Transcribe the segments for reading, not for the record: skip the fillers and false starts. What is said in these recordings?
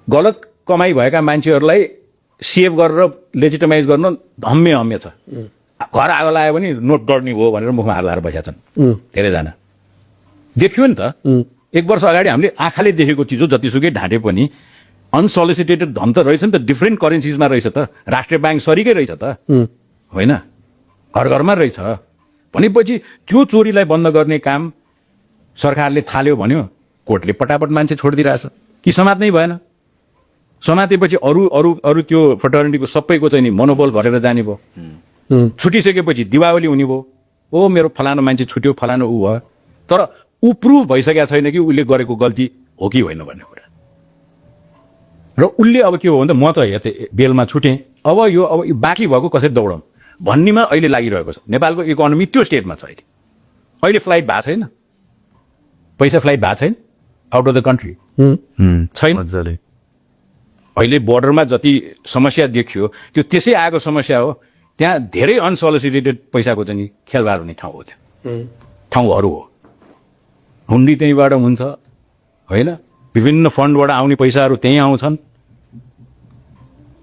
गलत कमाई भएका मान्छेहरूलाई सेभ गरेर लेजिटिमाइज गर्नु हम्मे छ। घर आगो लाग्यो भने नोट गर्ने हो भनेर मुखमा हात लाएर बसेका छन् धेरैजना। देखियो नि त, 1 वर्ष अगाडि हामीले आँखाले देखेको चिज हो, जतिसुकै ढाँटे पनि अनसोलिसिटेटेड धन त रहेछ नि त, डिफ्रेन्ट करेन्सिजमा रहेछ त, राष्ट्रिय ब्याङ्क सरीकै रहेछ त, होइन, घर घरमा रहेछ भनेपछि त्यो चोरीलाई बन्द गर्ने काम सरकारले थाल्यो भन्यो, कोर्टले पटापट मान्छे छोडिदिइरहेछ कि समात्नै भएन। समातेपछि अरू अरू अरू त्यो फ्रेटर्निटीको सबैको चाहिँ नि मनोबल भरेर जाने भयो। छुटिसकेपछि दिवाली हुने भयो, ओ मेरो फलानु मान्छे छुट्यो, फलानु ऊ भयो, तर ऊ प्रुभ भइसकेको छैन कि उसले गरेको गल्ती हो कि होइन भन्ने कुरा। र उसले अब के हो भने म त बेलमा छुटेँ, अब बाँकी भएको कसरी दौडौँ भन्नेमा अहिले लागिरहेको छ। नेपालको इकोनोमी त्यो स्टेटमा छ अहिले फ्लाइट भएको छैन, पैसा फ्लाइट भएको छैन आउट अफ द कन्ट्री छैन। अहिले बोर्डरमा जति समस्या देखियो त्यो त्यसै आएको समस्या हो। त्यहाँ धेरै अनसोलिसिटेटेड पैसाको चाहिँ खेलबाड हुने ठाउँ हो, त्यो ठाउँहरू हो। हुन्डी त्यहीँबाट हुन्छ, होइन, विभिन्न फन्डबाट आउने पैसाहरू त्यहीँ आउँछन्,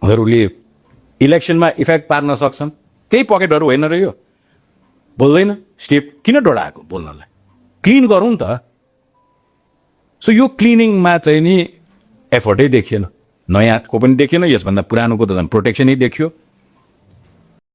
उनीहरूले इलेक्सनमा इफेक्ट पार्न सक्छन्। त्यही पकेटहरू होइन र यो बोल्दैन, स्टेप किन डोडाएको बोल्नलाई, क्लिन गरौँ नि त। सो यो क्लिनिङमा चाहिँ नि एफर्टै देखिएन, नयाँको पनि देखिएन, यसभन्दा पुरानोको त झन् प्रोटेक्सनै देखियो।